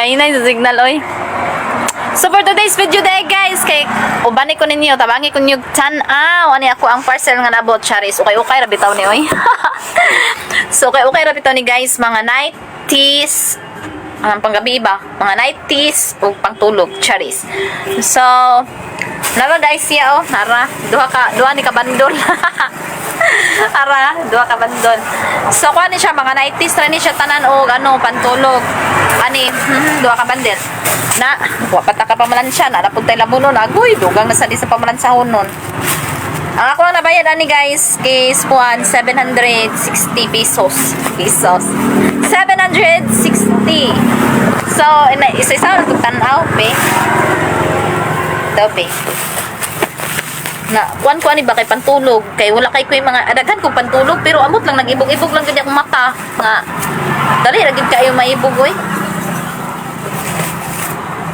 Kainay sa signal, oy. So for today's video day guys, kay ubani ko ninyo, tabangi ko ninyo tan-aw ani ako ang parcel nga nabot, charis. Okay-okay ra bitaw ni oy. So okay-okay ra bitaw ni guys, mga night tees, ang panggabi ba? Mga night tees ug pangtulog, charis. So nara guys siya oh, nara duha ka duha ni ka bandol. Ara, duha ka bandol. So kuha ni siya mga night tees ra ni siya tanan og ano pantulog. Ani, duha ka bandel. Na, wa pa ta ka pamalansya, na napud tay labunon, agoy, dugang na sa di sa pamalansahon nun. Ang ako ang nabayad ani guys is kuan 760 pesos. Pesos. 760. So, ina isa-isa na itong tan-aw, pe. Ito, pe. Na, kuan ko ani ba kay pantulog kay wala kay ko yung mga adaghan kong pantulog pero amot lang nag-ibog-ibog lang gid akong mata nga dali ra gid kayo maibog oy.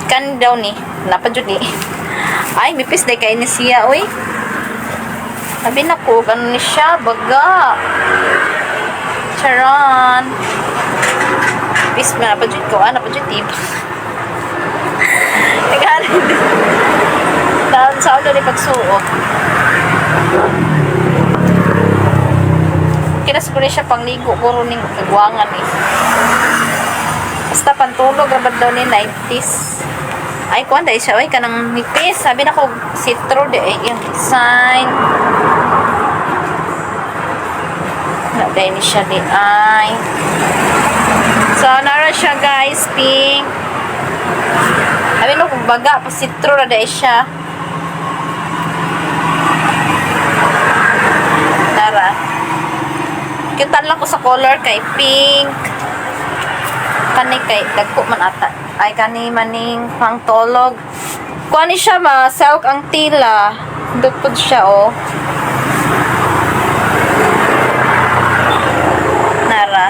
Kan daw ni napa jud ni. Ay, mipis day kay ni siya oy. Sabi na ko, ano ni siya, baga. Charon. Pis na pa jud ko, ano pa jud tip. Nagharin. Taon sa ulo ni pagsuot. Kinas ko ni siya pangligo puro ning kagwangan eh. Basta pantulog rabad daw ni 90s. Ay, kuan dahil siya, oy, kanang nipis. Sabi na ko, sitro di ay yung design. Na dahil ni siya di ay. So, nara siya guys, pink. Sabi no, kung baga, pa sitro na dahil siya. Nara. Cute lang ko sa color kay pink. Kani kay dagko man ata. Ay kani maning pangtolog. Kuha ni siya ma silk ang tila. Dupod siya oh. Nara.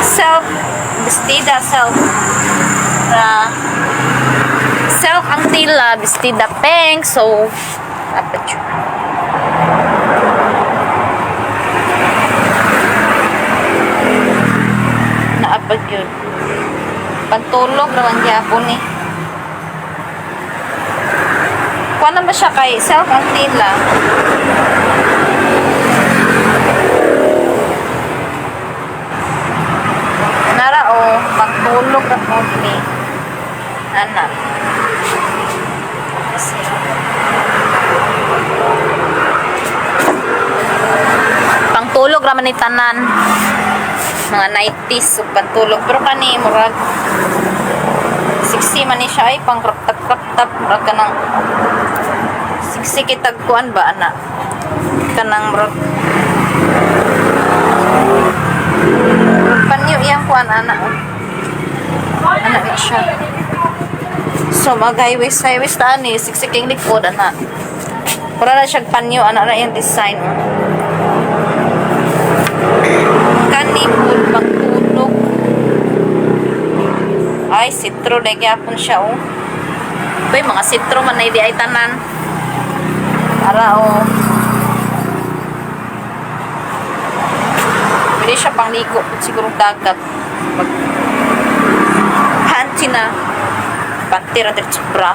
Silk bestida silk. Ra. Silk ang tila bestida pink so dapat yun. Naapag yun. Pantulog raman gyapon ni. Kuha naman siya kay self ang tila. Nara o, pantulog ako ni. Ana. Kasi, pangtulog raman ni tanan mga 90s ug pantulog pero kani murag 60 man ni siya ay pang crop top murag kanang 60 kitag kuan ba ana kanang murag panyo iyang kuan ana oh. Ana ni siya. So mag highways highways ta ani 60 king likod ana. Pura na siyang panyo ana na iyang design oh. Kani pud pagtulog. Ay, sitro na gyapon siya oh. Uy, mga sitro man na di ay tanan. Ara oh. Pwede siya pangligo pud siguro dagat. Mag panty na. Panty ra diretso bra.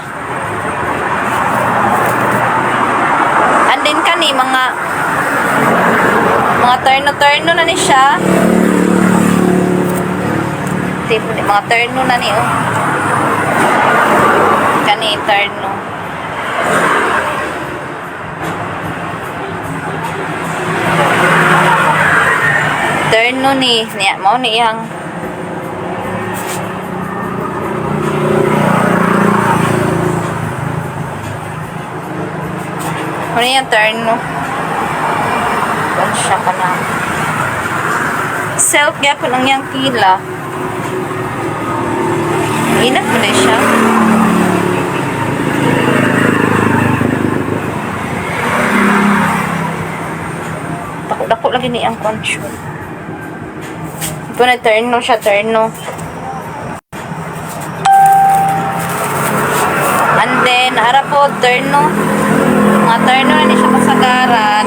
And then kani mga terno-terno na ni siya. Tipo, mga terno na ni oh. Kani terno. Terno ni niya mao ni iyang. Ano yung terno? Kuan siya ka na. Silk gyapon ang iyang tila. Inat mo na siya. Dako-dako lagi ni ang konsyo. Ito na terno siya, terno. And then, ara po, terno. Mga terno na ni siya kasagaran.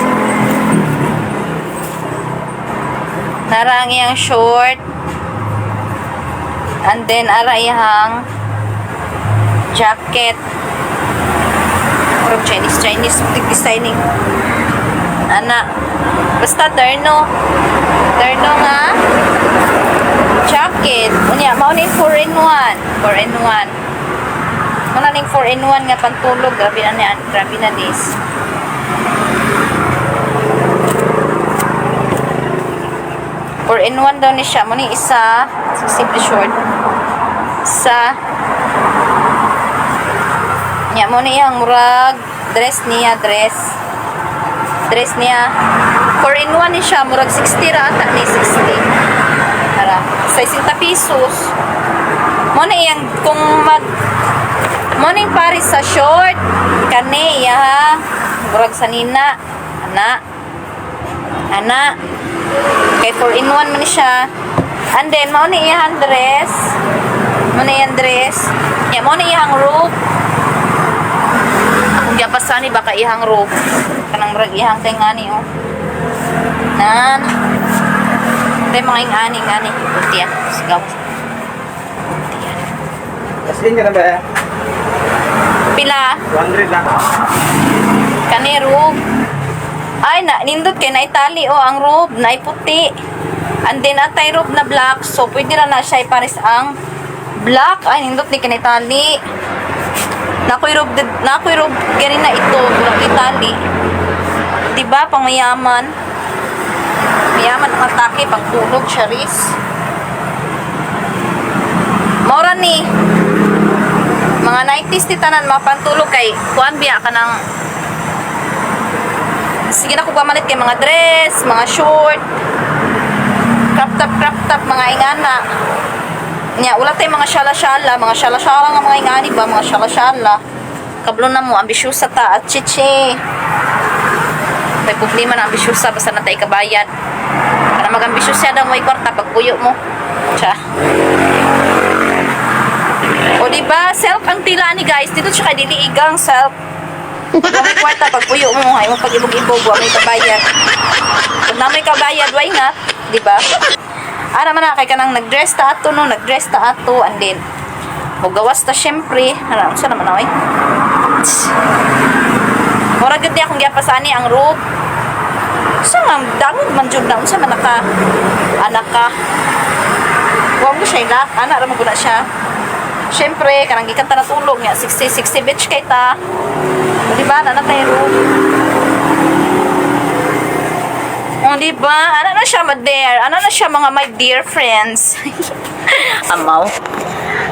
Nara ang iyang short. And then ara iyang jacket. Murag Chinese Chinese big designing. Ana. Basta terno. Terno nga jacket. Unya, mao ni 4 in 1. 4 in 1. Mao na ning 4 in 1 nga pantulog. Grabe na niyan. Grabe na this. 4 in 1 daw ni siya. Mao ni isa, simple short. Sa Nya mo ni iyang murag dress niya, dress. Dress niya. 4 in 1 ni siya, murag 60 ra ata ni, 60. Ara, 60 pesos. Mo na iyang kung mag mo ning pares sa short kani iya ha. Murag sa nina. Ana. Ana. Kay 4 in 1 man ni siya. And then mao ni iyang dress. Mao ni iyang dress. Ya mao ni iyang robe. Akong giapasan ni baka iyang robe. Kanang murag iyang kay ngani oh. Nan. Tay mga ingani ngani. Puti ah. Sigaw. Puti ah. Asin ka na ba? Pila? 200 lang. Kani robe. Ay na nindot kay naitali oh ang robe na puti. And then atay robe na black, so pwede ra na siya ipares ang black. Ay, nindot ni kinitali. Nakoy robe gani na ito, murag itali. 'Di ba pang mayaman? Mayaman ang atake pang tulog, charis. Maura ni mga 90s ti tanan mapantulog kay kuan biya ka ng sige na ko pamalit kay mga dress, mga short, crop top, mga ingana. Nya, wala tay mga syala-syala, mga syala-syala nga mga ingani ba, mga syala-syala. Kablo na mo, ambisyosa ta at chichi. May problema na ambisyosa, basta na tayo kabayad. Para mag-ambisyosa daw may kwarta, pagpuyo mo. Tsa. O di ba, self ang tila ni guys. Dito siya kay dili igang self. Wa may kwarta pagpuyo mo, ay mo pag-ibog-ibog, wa may kabayad. Pag na may kabayad, why not? Di ba? Ara man na kay kanang nagdress ta ato no, nagdress ta ato and then mogawas ta syempre. Ara unsa naman oy? Mura gud ni akong giapasani ang robe. Sa nga dangog man jud na, unsa man naka anak ka. Wa mo siya ilak, ana ra man gud na siya. Syempre, kanang gikan ta natulog nga 60 60 bitch kay ta. O, di ba? Nana tayo robe. O, di ba? Ano na siya, my dear? Ano na siya, mga my dear friends? Amaw.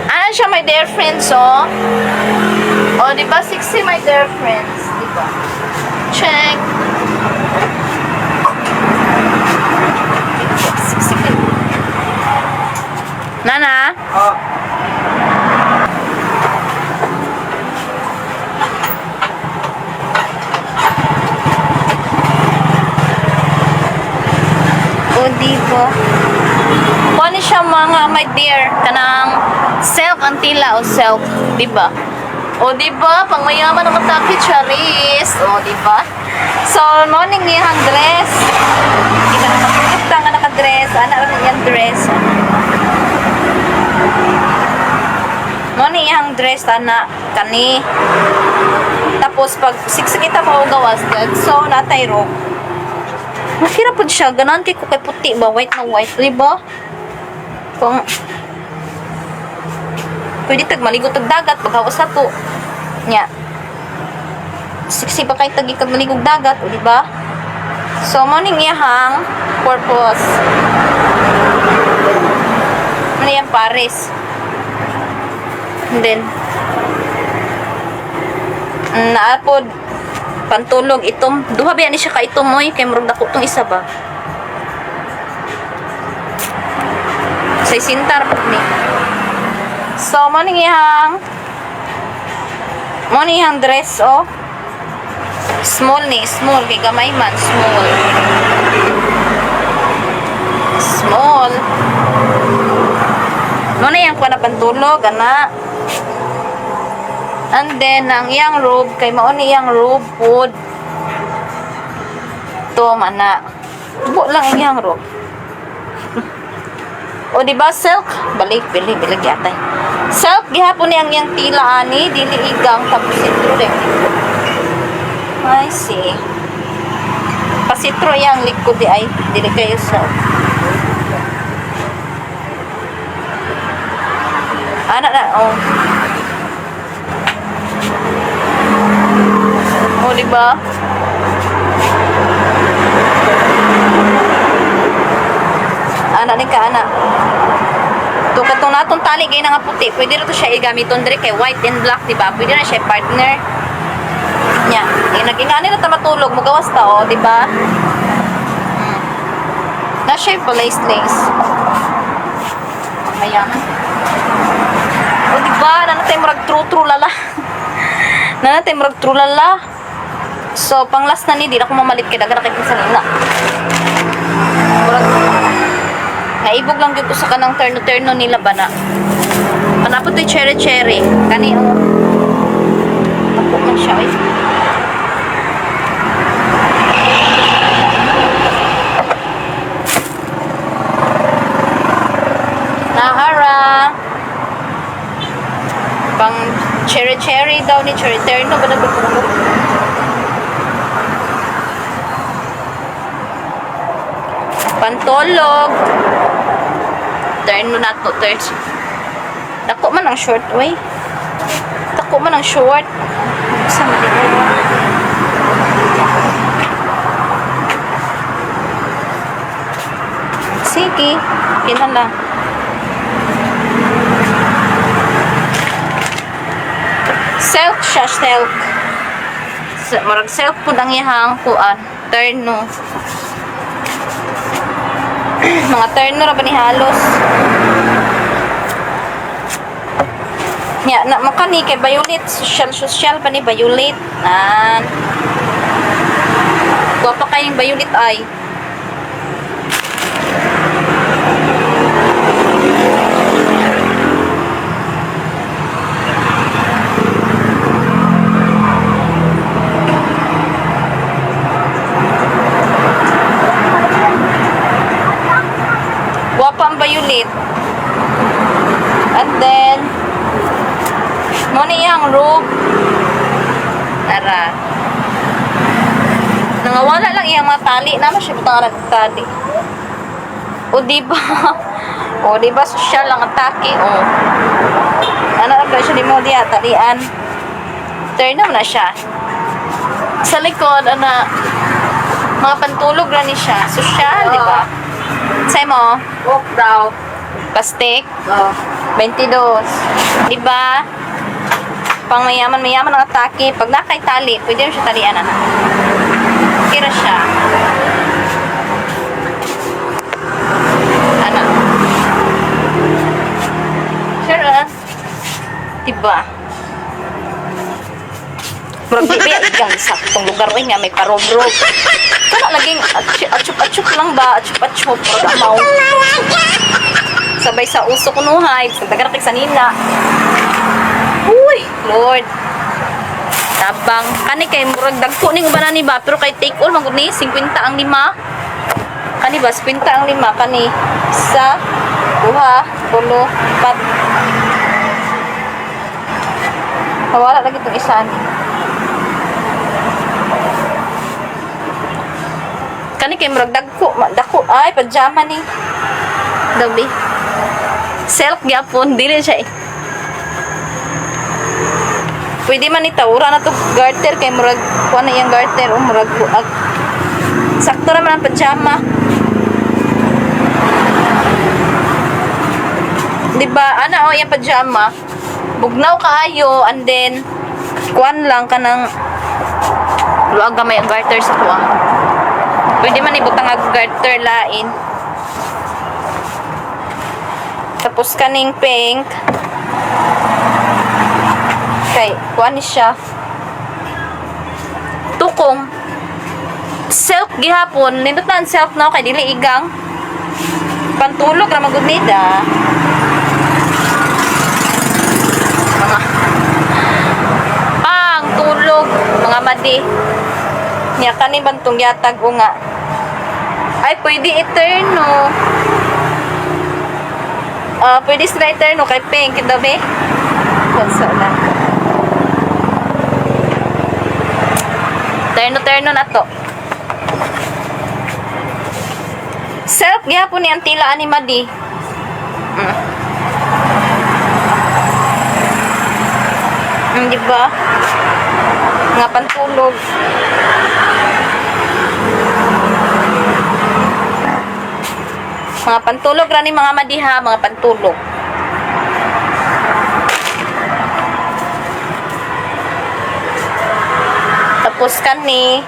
Ano siya, my dear friends, oh? O, di ba? 60, my dear friends. Di ba? Check. 60. Nana? Oh. O, di ba? Kuha ni siya mga my dear, kanang silk ang tila o silk, di ba? O, di ba? Pang mayaman ang mataki, charis. O, di ba? So, morning niya ang dress. Kita na matulog nga naka-dress. Ana ra niyang dress. Morning iyang dress, ana, kani. Tapos, pag siksik kita mo gawas, so, natay robe. Makira po siya. Ganan kay ko kay puti ba? White na white. Di ba? Kung pwede tag maligo tag dagat paghawas na to. Nya. Sexy pa kay tag ikag maligog dagat, o di ba? So mo ning iyahang purpose. Ano yan, pares. And then naapod pantulog itom. Duha ba yan ni siya ka itom oy kay murag dako tong isa ba. Say sintar pud ni. So mo ni iyang dress oh. Small ni, small kay gamay man, small. Small. Mo na iyang kuha na pantulog ana. And then ang iyang robe kay mao ni iyang robe pod. To mana. Tubo lang ang iyang robe. O di ba silk? Balik bili bili gyatay. Silk gihapon ni ang iyang tila ani, dili igang tapos sitro rin. I see. Pasitro yang likod di ay dili kayo silk. Ana na oh. O di ba? Ana ni ka ana. To katong natong tali kay nga puti, pwede ra to siya igamiton diri kay white and black, di ba? Pwede na siya partner. Nya, eh, nag-ingani na ta matulog, mugawas ta oh, di ba? Na siya yung lace lace. Mayaman. O di ba, nanatay murag true true lala. Nanatay murag true lala. So, pang last na ni, di na ako mamalit kay dagan na kay sa nina. Murag naibog lang gyud ko sa kanang terno-terno nila ba na. Panapot to'y cherry-cherry. Kani oh. Tako man siya oy. Nahara. Pang cherry-cherry daw ni cherry terno ba na Pantolog. Turn na to, turn. Dako man ang short, way. Dako man ang short. Sa mali. Sige, kinala. Silk siya, silk. Murag silk po ang iyang kuan. Terno. Mga terno ra ba ni halos. Nya na makani kay violet, social social pa ni violet. Nan. Gwapa kayong violet ay. Gwapa ang violet. And then, mo ni iyang robe. Tara. Nangawala lang iyang mga tali. Naman siya butang ang tali. O di ba? O di ba social ang atake? O. Ano lang ba siya di mo diya talian. Turn na siya. Sa likod, ana, mga pantulog ra ni siya. Social, di ba? Say mo, Walk daw. pastik. Oh. 22. Di ba? Pang mayaman, mayaman ang atake. Pag nakaitali, pwede rin siya talian, ana. Kira siya. Ana. Sure, ah. Diba? Murag di ba igang sa itong lugar oy nga may parobrob. Kana laging atsup-atsup lang ba? Atsup-atsup. Murag amaw. Sabay sa uso kunuhay. Sa kay sanina. Uy, Lord. Tabang. Kani kay murag dagko ning uban ni ba pero kay take all man gud ni 50 ang lima. Kani ba 50 ang lima kani sa duha, tulo, pat. Wala lagi itong isa ni. Kani kay murag dagko, dako ay pajama ni. Dabi. Silk gyapon dili siya eh. Pwede man itaw, ura na to garter kay murag kuan na iyang garter o murag buag. Sakto ra man ang pajama. Di ba? Ana o iyang pajama. Bugnaw kaayo and then kuan lang kanang luag gamay ang garter sa kuan. Pwede man ibutang ang garter lain. Tapos kaning pink. Kay kuan ni siya. Tukong. Silk gihapon, nindot na ang silk no kay dili igang. Pantulog ra magud ni da. Mga pang tulog mga madi. Nya kani bantong yatag o nga. Ay pwede i-turn no. Ah, pwede sila i-turn no kay pink ito be. Konso na. Terno terno na to. Self gyapon ni ang tila ani Madi. Di ba? Nga pantulog. Mga pantulog ra ni mga madiha, mga pantulog. Tapos kani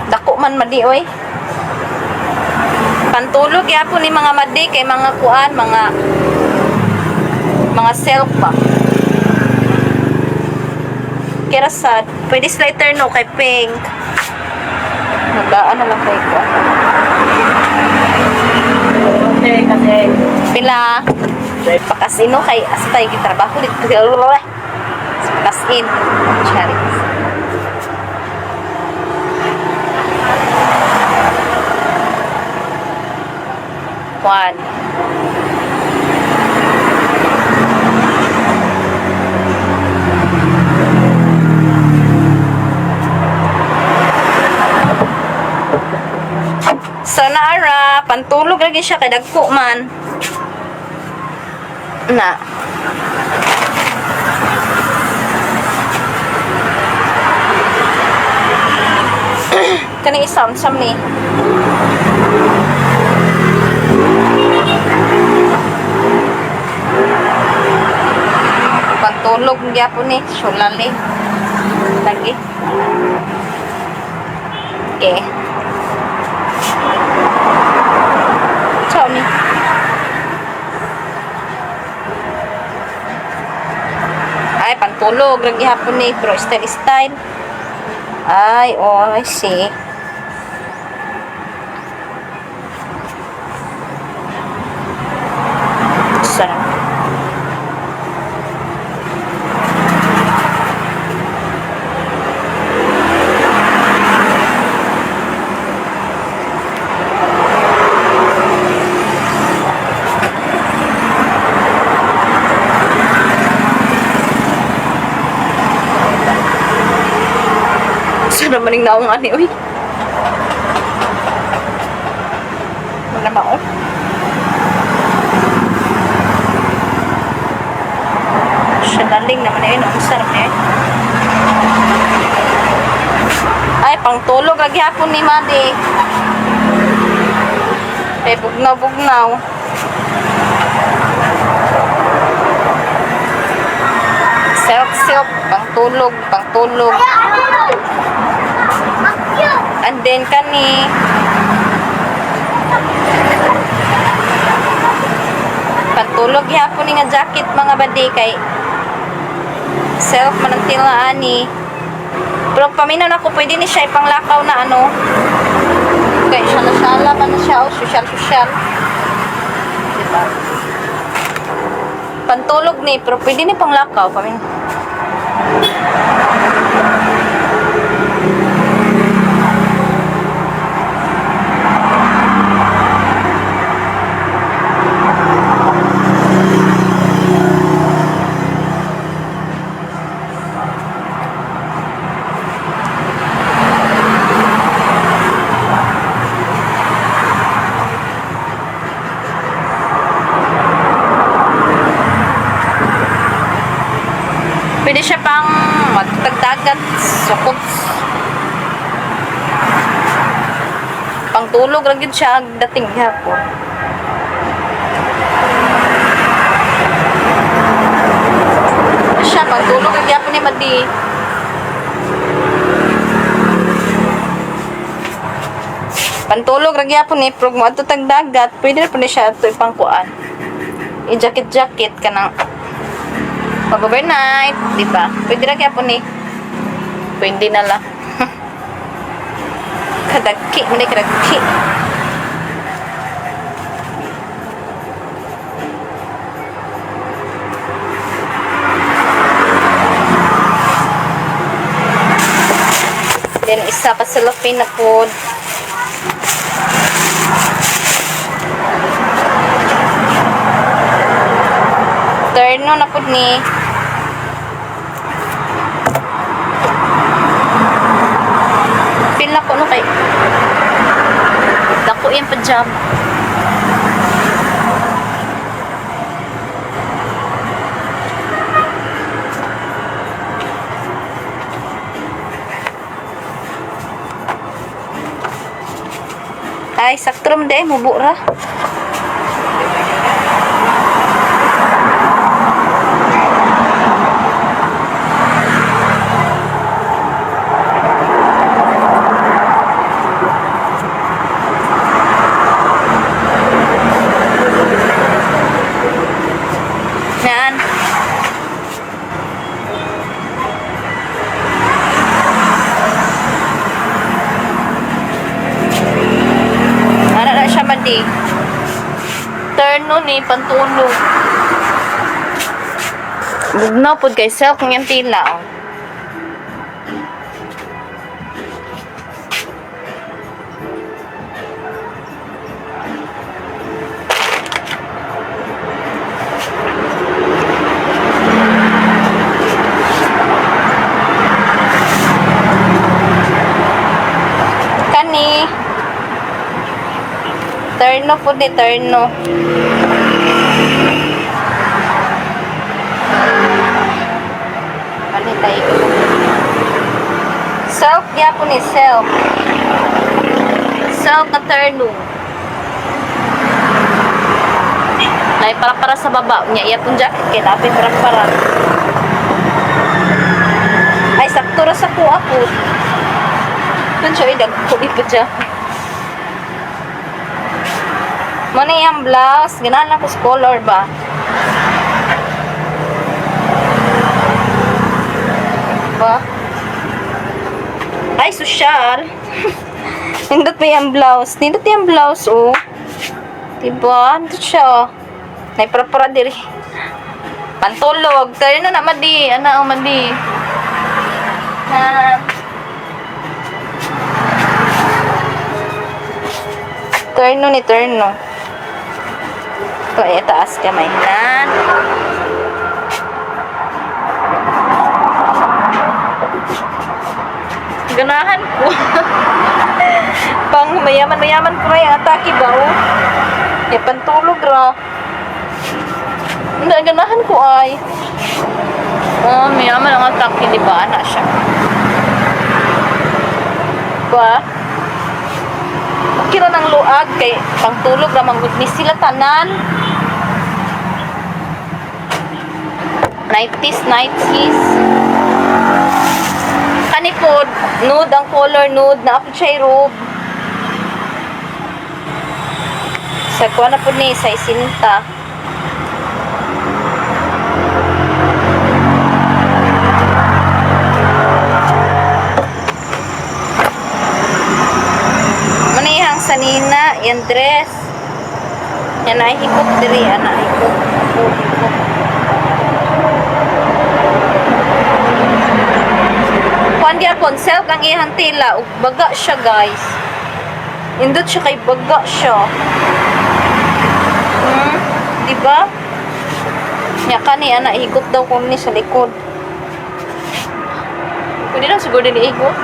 dako man madi oy. Pantulog gyapon ni mga madi kay mga kuan, mga self ba. Kira sad, pwede sila i-turn no kay pink. Nagdaan na lang kay ko. Okay, kasi. Pila. Pakasino kay astay gitrabaho dito. Pakasin. Charis. One. So naara, pantulog lagi siya kay dagko man. Na. Kani isa unsam ni. Pantulog gyapon ni, sulali. Lagi. Okay. Ciao ni. Ay, pantulog. Lagi hapon ni. Pero style style. Ay, oh, I see. Sarap. Sana maning naong ani, uy. Wala mao. Siya naman na yun. Ang sarap na yun. Ay, pangtulog lagi hapon ni Madi. Ay, bugnaw-bugnaw. Silk-silk, pangtulog, pangtulog. And then kani pantulog gihapon ni nga jacket mga badi kay self man ang tila ani. Pero paminaw na ko pwede ni siya ipanglakaw na ano. Kay siya sala man na siya o social social. Diba? Pantulog ni pero pwede ni panglakaw paminaw. Pwede siya pang magtagdagat, sukot. Pangtulog ra gyud siya dating gihapon. Siya pangtulog ra gyapon ni Madi. Pantulog ra gyapon ni prog mo adto tag dagat, pwede ra pud ni siya adto ipangkuan. I-jacket-jacket kanang pag overnight, di ba? Pwede ra gyapon ni. Pwede na lang. Kadagki, man di kadagki. Then isa ka cellophane na pod. Terno na pud ni. Pila ko no kay dako yung pajama. Ay, sakto ra man di ay, mubo ra. Yan. Ara na siya madi. Turn ni pantulog. Bugnaw pod kay silk ng tila oh. Kani. Terno po ni terno. Ano tayo? Self gyapon ni self. Self na terno. Nay para sa baba niya iya pong jacket kay napay para para. Ay sakto ra sa kuha po. Kun siya ay dagko ipod siya. Mo na iyang blouse, ganahan lang ko sa color ba? Ba? Ay, sosyal. Nindot pa iyang blouse. Nindot iyang blouse, oh. Diba? Nindot siya, oh. Naiprapara diri. Pantulog. Tayo na na, madi. Ana, oh, madi. Na. Turno ni turno. Ito ay taas kamay. Nan. Ganahan ko. Pang mayaman mayaman ko rin ang atake ba oh. Ya pantulog ra. Hindi, ganahan ko ay. Oh, mayaman ang atake, di ba? Ana siya. Ba? Kira ng luag kay pangtulog ra man gud ni sila tanan. 90s, 90s. Kani pod, nude ang color nude na ako siya robe. Sa kuha na pod ni sa isinta. Manihang sanina, yan dress. Yan ay hikop diri, ana hikop. Hikop, hikop. Kuan gyapon self ang iyang tila ug baga siya, guys. Indot siya kay baga siya. Di ba? Nya kani ana hikop daw ko ni sa likod. Pwede lang siguro din iikot.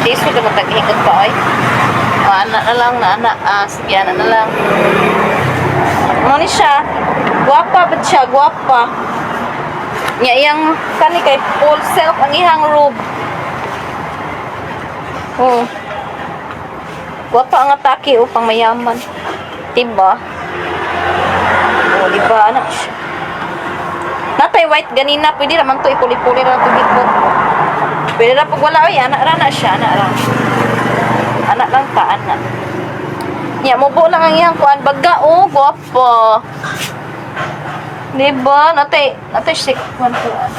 Tiso ka matag-hikot pa ay. O, ana na lang, na ana. Ah, sige, ana na lang. Ano ni siya? Guwapa ba siya? Guwapa. Nya iyang kani kay full self ang iyang robe. Oh. Guwapa ang atake upang mayaman. Diba? Oh, diba anak siya. Natay white ganina, pwede raman to ipuli-puli ra to gikot. Pwede ra pag wala oy, anak ra na siya, anak ra. Anak lang ka, anak. Nya mubo lang ang iyang kuan baga oh, guwapo. Diba? Natay, natay siya kuan kuan.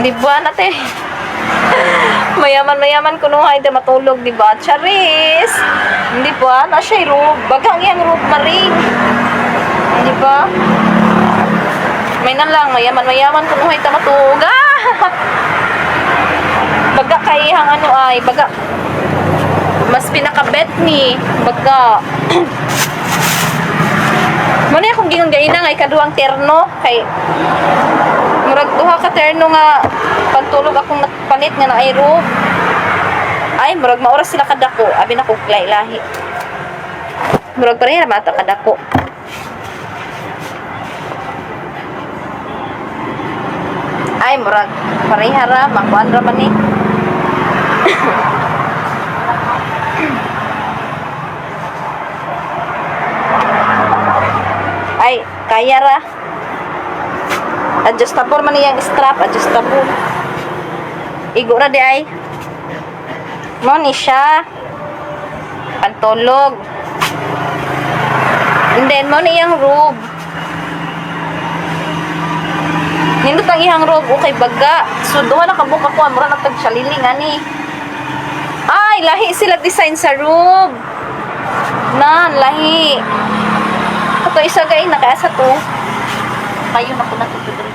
Diba natay? Mayaman mayaman kuno hay matulog, diba? Charis. Hindi ba? Na siya robe. Baga ang iyang robe maring. Di ba? May na lang, mayaman-mayaman kunuhay ta matuog. Ah! Baga kay hang ano ay, baga. Mas pinakabet ni baga. Muna akong gingon gaina nga ikaduhang terno kay murag duha ka terno nga pantulog akong palit nga naay robe. Ay, murag maoras sila kadako. Abi na ko lahi. Murag pareha ra mata kadako. Ay, murag pareha ra, makuan ra man ni. Ay, kaya ra. Adjustable man iyang strap, adjustable. Igo ra di ay. Mo ni siya. Pantulog. And then, mo ni iyang robe. Nindot ang iyang robe, okay baga. So, duha na kabuk ako, mura na tag saliling ani. Ay, lahi sila design sa robe. Nan, lahi. Ato isa gay nakaasa to. Kayo na ko na to diri.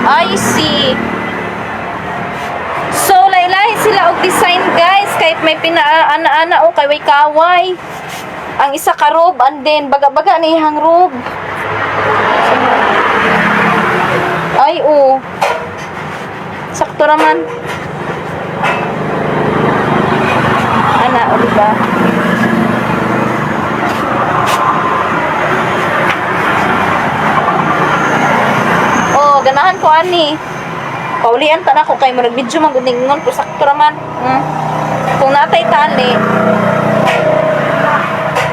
I see. So, lahi-lahi sila og design guys. Kahit may pinaana-ana o kay way kaway. Ang isa ka robe and then baga-baga ni ihang robe. Ay, oh. Sakto raman. Ana, o diba? Oh, ganahan ko ani. Paulian ta na ko kay murag medyo maguningon pero sakto raman. Kung natay tali.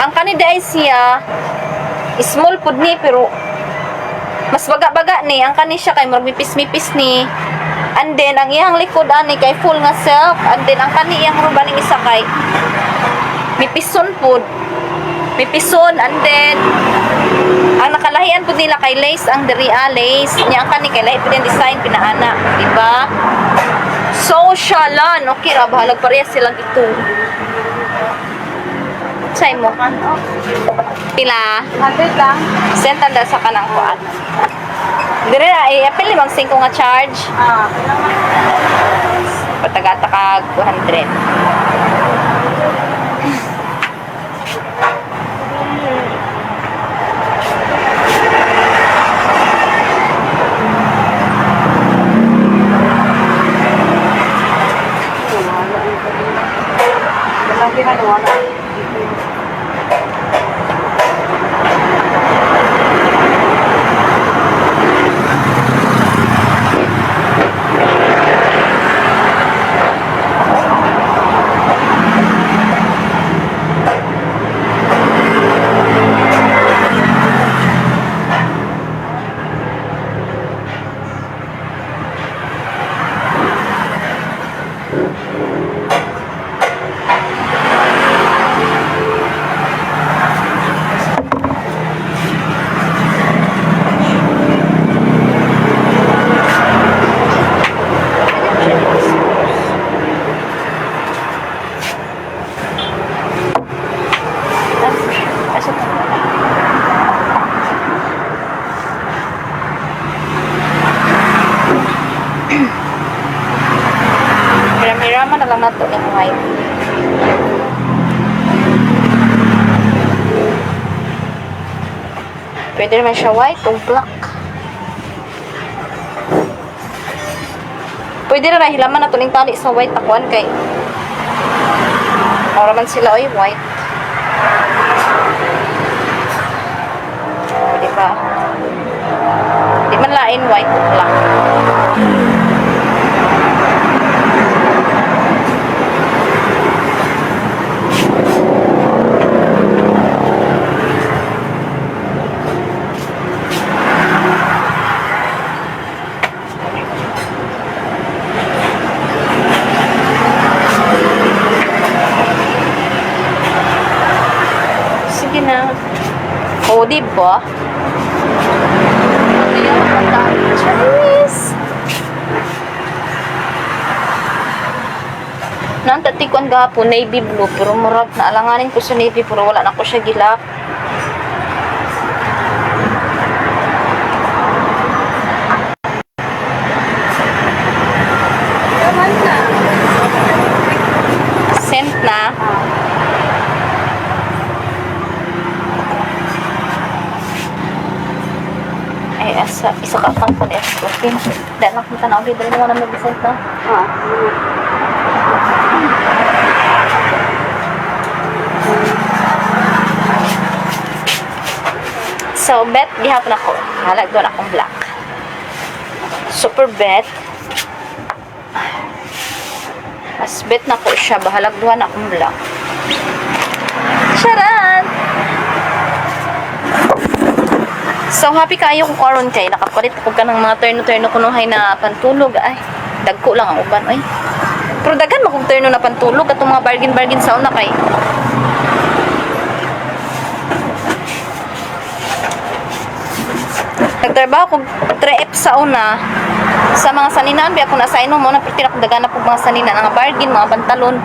Ang kanida ay siya small pud ni pero mas baga-baga ni ang kani siya kay murag mipis-mipis ni. And then ang iyang likod ani kay full nga silk and then ang kani iyang ruba ning isa kay mipison pud. Mipison and then ang nakalahian pud nila kay lace ang diri ah, lace niya ang kani kay lahi pud ang design pinaana, di ba? Socialan, okay ra bahalag parehas silang ito. Say mo. Pila? 100 lang. Send tanda sa kanang kuan. Dire ay apil limang 5 nga charge. Ah, kailangan. Patagata kag 200. Walang ginagawa na. Asa to? Hiram-hiraman na lang nato ning white. Pwede naman siya white o black. Pwede na hilaman na ning tali sa white akuan kay Ora man sila oy white. O, di ba? Di man lain white o black. Sige na. O, di ba? Charis! Nantati ko ang gahapon, navy blue, pero murag naalanganin ko sa navy, pero wala na ko siya gilak. Sa isa ka account ko ni open. Dahil lang kung tanaw, dali mo na mag-send na. Ah. So, bet, gihapon ako. Halag doon akong black. Super bet. As bet na ko siya, bahalag duha na akong black. Charan! So, happy kayo kung karon kay nakapalit ko ka ng mga terno-terno kunuhay na pantulog. Ay, dagko lang ang uban, ay. Pero daghan mo kong terno na pantulog atong mga bargain-bargain sa una kay. Nagtrabaho ko 3F sa una sa mga saninan bi ako nasa mo na perti na daghan na pug mga saninan, mga bargain, mga pantalon.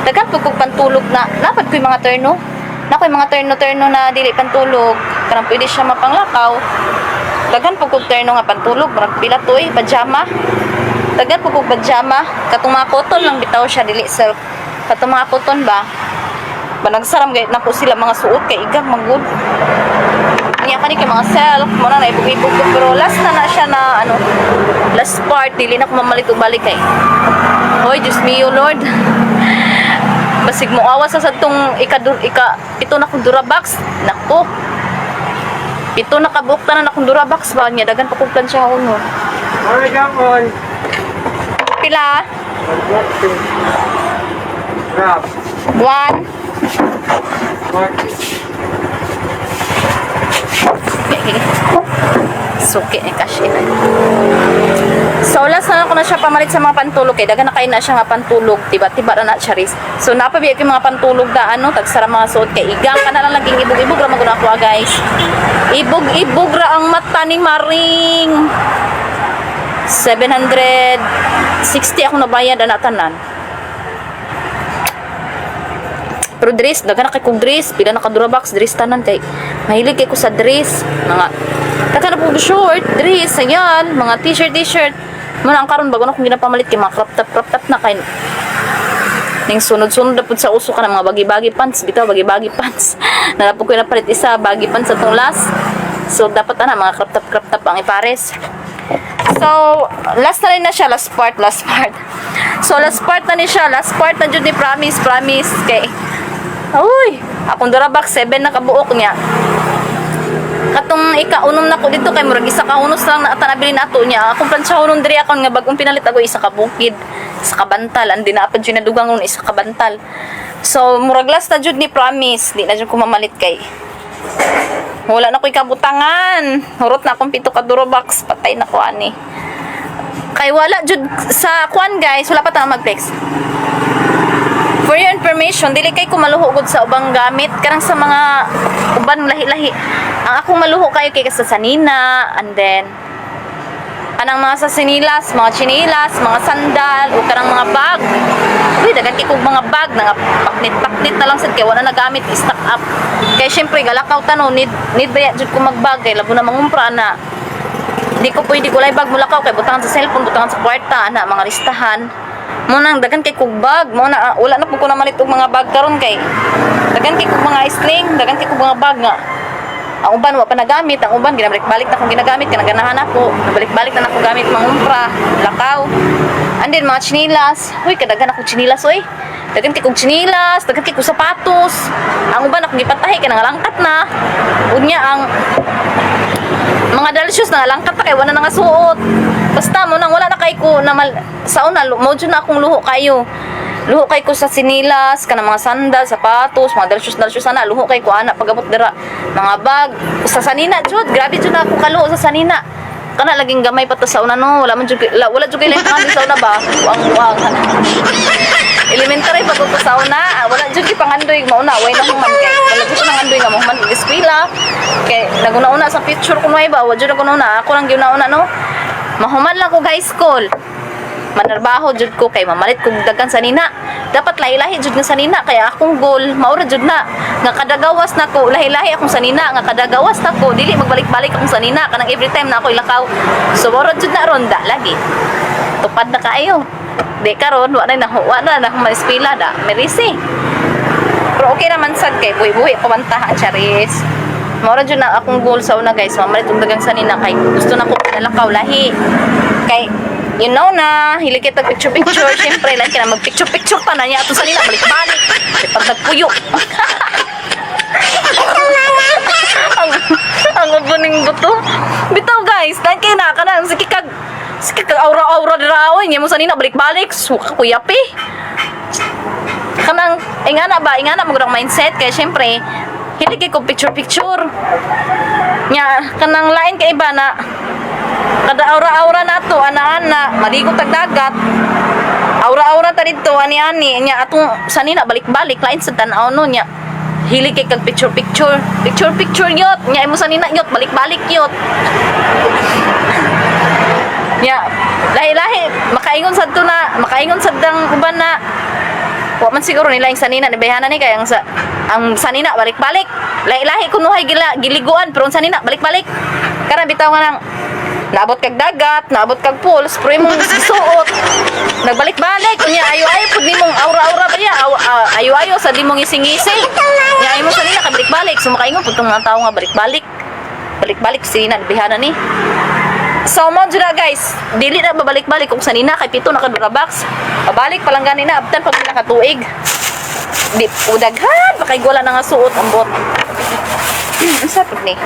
Daghan pug kog pantulog na dapat ko'y mga terno. Na ko'y mga terno-terno na dili pantulog, kanang pwede siya mapanglakaw. Daghan pug kog terno nga pantulog, murag pila to eh, pajama. Daghan pug kog pajama, katong mga cotton lang bitaw siya, dili silk. Katong mga cotton ba? Banagsaram gayud nako sila mga suot kay igang manggod. Niya kani kay mga self mo na naibog-ibog ko, pero last na na siya na ano, last part, dili na ko mamalit og balik kay, hoy, Diyos mio Lord, basig mo awas sa sadtong ika, ika ito na kong Durabox nako. Ito nakabuok tanan akong Durabox ba niya, daghan pa kong plansya no. Alright, gapon. Pila? Grab. One. Mark. Okay. Suki ni cash in. So last na lang ko na siya pamalit sa mga pantulog kay daghan na kayo na siya nga pantulog, tiba-tiba na na siya ris. So napabiya kay mga pantulog na ano, tagsara mga suot kay igang ka na lang laging ibog-ibog ra maguna ako ah, guys. Ibog-ibog ra ang mata ni Maring. 760 ako nabayad ana tanan. Pero dress, daghan na kay kong dress, pila na ka Durabox, dress tanan kay mahilig kay ko sa dress, mga daghan na po og short, dress, ayan, mga t-shirt, t-shirt. Muna ang karon bago na kong ginapamalit kay mga crop top na kay ning sunod-sunod na pud sa uso ka ng mga bagi-bagi pants, bitaw bagi-bagi pants. Nalapog ko na palit isa baggy pants atong last. So dapat ana mga crop top ang ipares. So, last na rin na siya, last part, last part. So, last part na ni siya, last part na jud ni, promise, promise kay uy, akong Durabox 7 na kabuok niya. Katong ikaunom na ko dito kay murag isa ka unos lang na ata nabili nato niya. Akong plantsyahonon diri akon nga bagong pinalit ako isa ka bukid, isa ka bantal, andi na pa jud nadugang ron isa ka bantal. So murag last na jud ni, promise, di na jud ko mamalit kay wala na ko'y kabutangan. Hurot na akong pito ka Durabox, patay na ko ani. Kay wala jud sa kwan guys, wala pa ta mag-flex. For your information, dili kay ko maluho gud sa ubang gamit kanang sa mga uban lahi-lahi. Ang akong maluho kayo kay sa sanina, and then kanang mga sa sinilas, mga chinilas, mga sandal o kanang mga bag. Uy, daghan kay kog mga bag nga paknit-paknit na lang sad kay wala na gamit, stock up. Kay syempre galakaw ta no, need need ba jud ko magbag kay labo na mangumpra na. Di ko pwede kulay bag mulakaw kay butangan sa cellphone, butangan sa kwarta, ana mga listahan. Mo nang daghan kay kog bag, mo na ah, wala na pud ko na malit og mga bag karon kay daghan kay kog mga sling, daghan kay kog mga bag nga ang uban wa pa nagamit, ang uban ginabalik-balik na kong ginagamit kanang ganahan ako, nabalik-balik na nako gamit mangumpra, lakaw. And then mga tsinilas, uy kadaghan ako tsinilas oy. Daghan kay kog tsinilas, daghan kay kog sapatos. Ang uban akong gipatahi kay nangalangkat na. Unya ang mga doll shoes nangalangkat na kay wala na nga suot. Basta mo nang wala na kay ko na mal, sa una mo jud na akong luho kayo. Luho kay ko sa sinilas, kanang mga sandal, sapatos, mga doll shoes ana, luho kay ko ana pagabot dira. Mga bag sa sanina jud, grabe jud na ako kaluho sa sanina. Kana laging gamay pa to sa una no, wala man jud wala jud kay lahi pangandoy sa una ba? Buang-buang kana. Elementary pa ko sa una, ah, wala jud kay pangandoy mauna, way na human kay wala jud ko nangandoy nga mahuman og eskwela. Kay naguna-una sa picture ko ba, wa jud ako una, ako lang giuna-una no. Mahuman lang ko high school. Manarbaho jud ko kay mamalit kog daghan sanina. Dapat lahi-lahi jud nga sanina kaya akong goal maura jud na nga kadagawas nako lahi-lahi akong sanina, nga kadagawas nako dili magbalik-balik akong sanina kanang every time na ako ilakaw. So maura jud na ronda lagi. Tupad na kaayo. Di karon wa na wa na na ma-eskwela da. Merisi. Pero okay naman sad kay buhi-buhi pa man ta, charis. Mao ra jud na akong goal sa una, guys, mamalit og dagang sanina kay gusto na ko nalakaw lahi. Kay you know na, hilig kita picture picture, syempre lang kina mag picture picture pa na niya ato sanina balik-balik. Kay pag nagpuyo. Ang ubo ning buto. Bitaw, guys, dahil kay na kanang sige kag aura-aura dira oy, nya mo sanina balik-balik, suka kuyapi. Kanang ingana ba, ingana mo gud ang mindset kay syempre hindi kay ko picture picture. Nya kanang lain kay iba na kada aura-aura nato ana-ana maligo tag dagat. Aura-aura ta didto ani-ani nya atong sanina balik-balik lain sa tan-aw no nya. Hili kay kag picture picture, picture picture yot nya imo sanina yot balik-balik yot. Nya lahi-lahi makaingon sad to na, makaingon sad ang uban na wa man siguro nila yung sanina ni bayhana ni kay ang sa ang sanina balik-balik. Lahi-lahi kunuhay gila giliguan pero ang sanina balik-balik. Karon bitaw nga nang naabot kag dagat, naabot kag pools, pero imong gisuot. Nagbalik-balik unya ayo-ayo pud nimong aura-aura ba niya, ayo-ayo sa di mong ngising-ngising. Nya imong sanina kabalik-balik, so makaingon pud tong mga tawo nga balik-balik. Balik-balik sinina ni bayhana ni. So mo jud na, guys, dili na babalik-balik kung sanina kay pito na ka Durabox. Pabalik pa lang gani na abtan pag pila ka tuig. Di udaghan pa kay wala na nga suot ang bot. Unsa pud ni?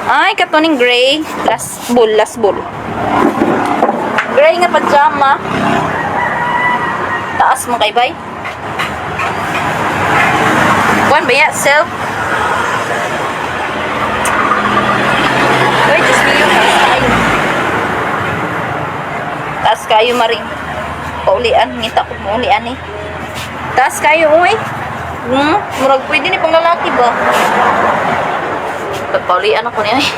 Ay, katuning gray, last bull, last bull. Gray nga pajama. Taas mo kay bay. Kuan ba ya, self? Uy, Diyos mio, taas kayo. Taas kayo, maring. Paulian, ngita ko paulian eh. Taas kayo, uy. Murag pwede ni pang lalaki ba? Paulian ako niya eh.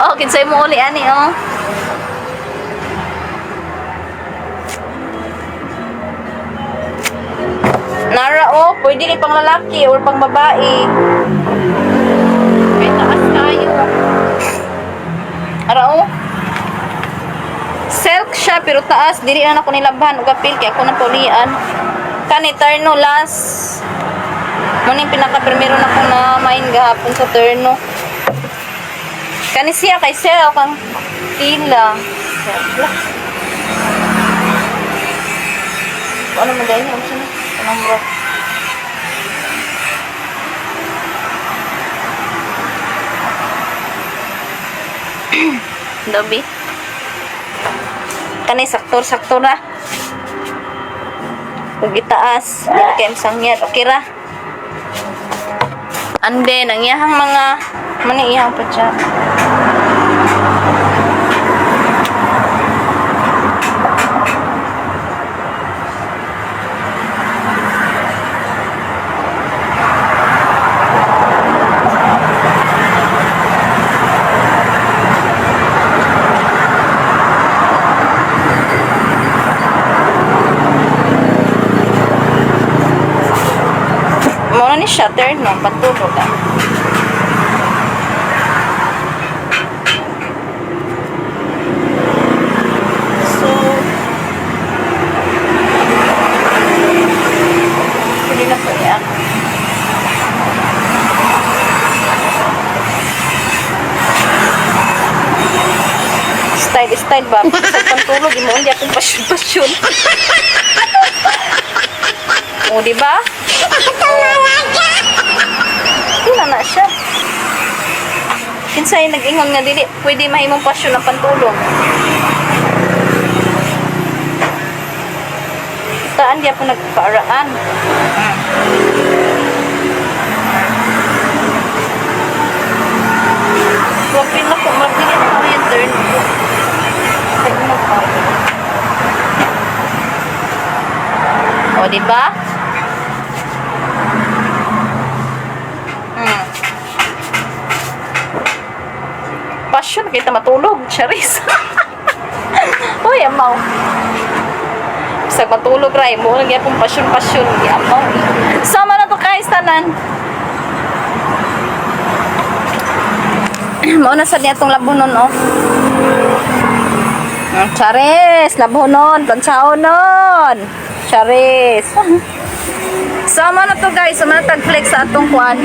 Oh, kinsay mo ulian eh, oh. Nara, oh, pwede ni pang lalaki or pang babae. Kay taas kayo. Ara, oh. Silk siya pero taas dili na nako nilabhan og apil kay ako nang paulian. Kani terno last. Mo ning pinaka primero na ko na main gahapon sa terno. Kani siya kay silk ang tila. Silk. Ano man dahil niya? Ano anong bro? Dobi. Kani saktor-sakto ra. Ug itaas, dili kay sangyad. Okay ra. And then, ang iyahang mga mani iyahang pa siya. Mao na ni siya terno patulog ah. So, pwede na po niya. Style, style ba? Sa pantulog, imo hindi akong pasyon-pasyon. O, di ba? Wala na siya. Kinsay nag-ingon nga dili pwede mahimong pasyon ang pantulog. Taan di po nagpaaraan. Wapin na ko, mabili na ako yung turn ko. Kaya mo pa. O, di ba? Passion kita matulog, charis. Uy, amaw. Bisag matulog ra mo lang gyapon passion passion gi amaw. Sama na to guys tanan. Mao na sad niya atong labunon oh. Charis, labunon, planchaonon. Charis. Sama na to guys, sama na tag flex sa atong kuan.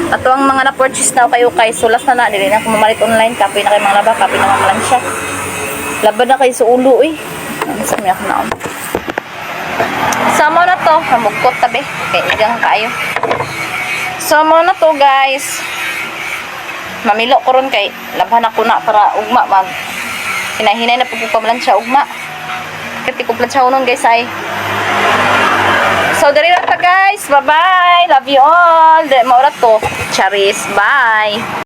Ato ang mga na-purchase na ukay-ukay. So last na na dili na ako mamalit online, kapoy na kay mga laba, kapoy na mamalansya. Laban na kay sa ulo eh. Ano sa miyak na ako. So mo na to, hamukot tabi kay igang kaayo. So mo na to, guys. Mamilo ko ron kay labhan ako na para ugma mag hinahinay na pagpapamlansya ugma. Kay ko plansya nun, guys, ay. So dali lang ta, guys. Bye-bye. Love you all. Di maura to. Charis. Bye.